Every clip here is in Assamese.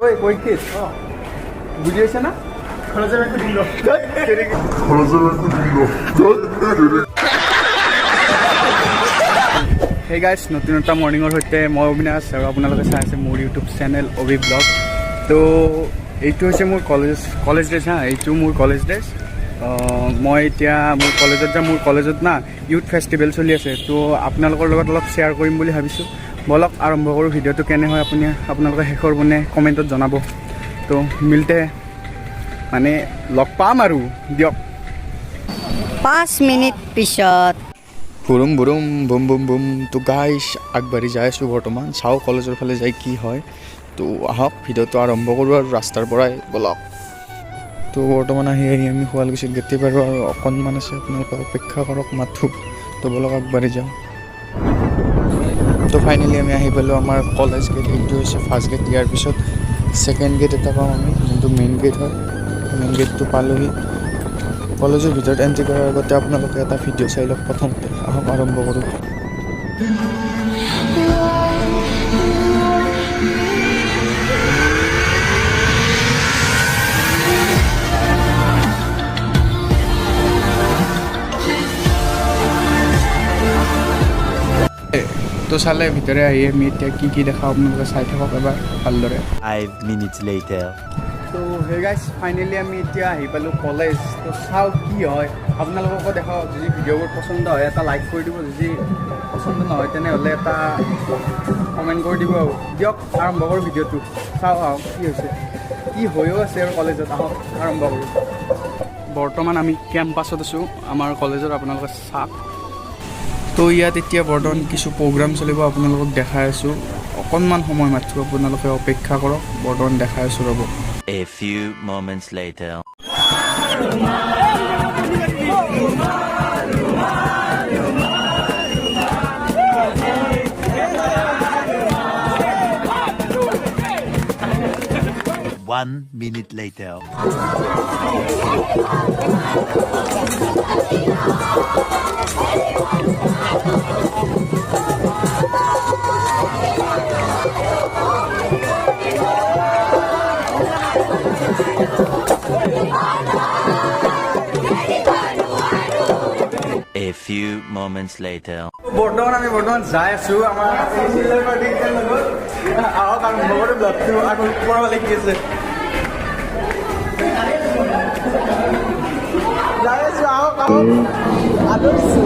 ঐ পৰীক্ষিত, বুজি পাইছা না? ঘৰত যাই সুধিম ৰ। ঘৰত যাই সুধিম ৰ। হেই গাইছ, নতুন এটা মৰ্ণিঙৰ সৈতে মই অবিনাশ আৰু আপোনালোকে চাই আছে মোৰ ইউটিউব চেনেল অবি ব্লগ। তো এইটো হৈছে মোৰ কলেজ ড্ৰেছ। হা, এইটো মোৰ কলেজ ড্ৰেছ। মই এতিয়া মোৰ কলেজত যাম। মোৰ কলেজত না ইউথ ফেষ্টিভেল চলি আছে, তো আপোনালোকৰ লগত অলপ শ্বেয়াৰ কৰিম বুলি ভাবিছোঁ। ব'লক, আৰম্ভ কৰোঁ। ভিডিঅ'টো কেনে হয় আপোনালোকে শেষৰ মানে কমেণ্টত জনাব। তো মিলতে মানে লগ পাম আৰু দিয়ক। 5 মিনিট পিছত। বুৰুম বুৰুম বুম বুম বুম। তো গাইছ, আগবাঢ়ি যাই আছোঁ বৰ্তমান। চাওঁ কলেজৰ ফালে যাই কি হয়। তো আহক, ভিডিঅ'টো আৰম্ভ কৰোঁ আৰু ৰাস্তাৰ পৰাই ব'লক। তো বৰ্তমান আহি আহি আমি শুৱালকুছিত গেটে পাৰোঁ আৰু অকণমান আছে, আপোনালোকে অপেক্ষা কৰক মাথোঁ। তো ব'লক, আগবাঢ়ি যাওঁ। তো ফাইনেলি আমি আহি পালোঁ আমাৰ কলেজ গেট। এইটো হৈছে ফাৰ্ষ্ট গেট। ইয়াৰ পিছত ছেকেণ্ড গেট এটা পাম আমি, যোনটো মেইন গেট হয়। মেইন গেটটো পালোহি। কলেজৰ ভিতৰত এণ্ট্ৰি কৰাৰ আগতে আপোনালোকে এটা ভিডিঅ' চাই লওক প্ৰথমতে। আহক, আৰম্ভ কৰোঁ। তো চালে, ভিতৰে আহি আমি এতিয়া কি কি দেখাওঁ, আপোনালোকে চাই থাকক এবাৰ ভালদৰে। 5 minutes later. তো হে গাইছ, ফাইনেলি আমি এতিয়া আহি পালোঁ কলেজ। তো চাওঁ কি হয়, আপোনালোককো দেখাওঁ। যদি ভিডিঅ'বোৰ পচন্দ হয়, এটা লাইক কৰি দিব। যদি পচন্দ নহয়, তেনেহ'লে এটা কমেণ্ট কৰি দিব। আৰু দিয়ক, আৰম্ভ কৰোঁ ভিডিঅ'টো। চাওঁ আহক কি হৈছে, কি হৈও আছে আৰু কলেজত। আহক, আৰম্ভ কৰোঁ। বৰ্তমান আমি কেম্পাছত আছোঁ আমাৰ কলেজত, আপোনালোকে চাওক। তো ইয়াত এতিয়া বৰ্তমান কিছু প্ৰগ্ৰাম চলিব, আপোনালোকক দেখাই আছোঁ। অকণমান সময় মাত্ৰ আপোনালোকে অপেক্ষা কৰক, বৰ্তমান দেখাই আছোঁ, ৰ'ব। A few moments later. 1 minute later. A few moments later. বৰ্তমান আমি বৰ্তমান যাই আছো আমাৰ চিল্লাৰ পাৰ্টিকেইটাৰ লগত। আহক, আৰম্ভ কৰোঁ ব্লগটো। আৰু ওপৰৰ ফালে কি আছে, যাই আছো, আহক আহক, আদৰিছো।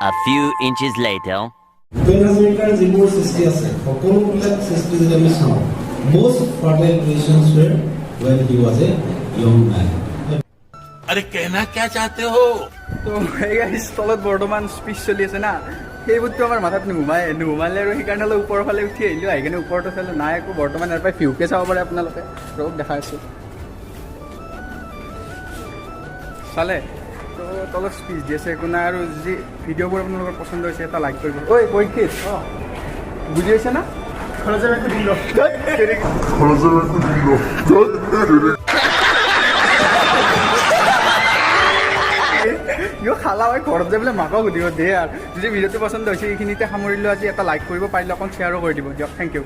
A few inches later. Bhupen হাজৰিকাৰ যিবোৰ সৃষ্টি আছে, সকলোবিলাক সৃষ্টি যদি আমি চাওঁ, most fertile creations were when he was a young man. अरे, कहना क्या चाहते हो? তো এই তলত বৰ্তমান স্পীচ চলি আছে না, সেইবোৰতো আমাৰ মাথাত নোসোমাই। নোসোমালে আৰু সেইকাৰণে অলপ ওপৰৰ ফালে উঠি আহিলোঁ। আহি কিনে ওপৰতো চালোঁ, নাই একো। বৰ্তমান ইয়াৰ পৰা ভিউকে চাব পাৰে আপোনালোকে। ৰ'ব, দেখাই আছোঁ। চালে, তো তলত স্পীচ দি আছে, একো নাই। আৰু যদি ভিডিঅ'বোৰ আপোনালোকৰ পচন্দ হৈছে, এটা লাইক কৰিব। ঐ পৰীক্ষিত, বুজি পাইছা না? ঘৰত যাই সুধিম ৰ। ঘৰত যাই সুধিম ৰ। ইও খালা হয়, ঘৰত যাই পেলাই মাকক সুধিব দে। আৰু যদি ভিডিঅ'টো পচন্দ হৈছে, এইখিনিতে সামৰিলোঁ আজি। এটা লাইক কৰিব পাৰিলে অকণ শ্বেয়াৰো কৰি দিব। দিয়ক, thank U.